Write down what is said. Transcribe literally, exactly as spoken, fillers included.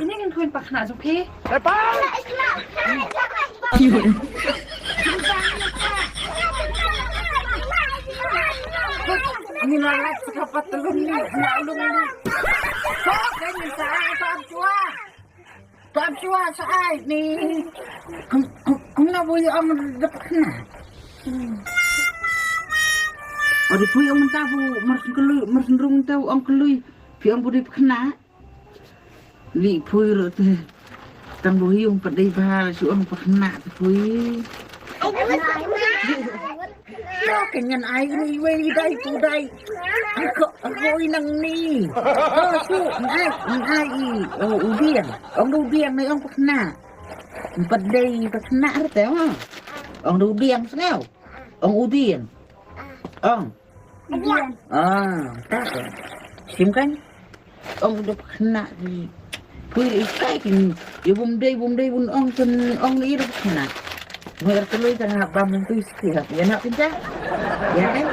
Ini ngin khwin pakna su phi. Ni la lat sa ka pat tulun ni na lung ni. Ko ka ni sa ai to ap chua. To ap chua sa ai ni. Kum kum na bu ong da pakna. Adi pui ong ta bu mar klui mar rung ta ong klui. Phi ong bu di pakna. Li pui ro te. Tang bu hiung pat dei ba shu ong pakna te pui. Yo ke ngan ai ri wei dai pu dai. Ko ko i nang ni. Ko su ngai ngai i. O u diang. Ong du diang ni ong pakna. Pat dei pakna ro te ma. Ong du diang sngau. Ong u diang. Ong. Ah, ta. Sim kan? Ong da pakna di. Pui i kai kin. Yu bum dei bum dei bun ong kan ong ni da pakna. Mer kelui kan ha bam tu isti ha. Ya nak pinta. Ya kan?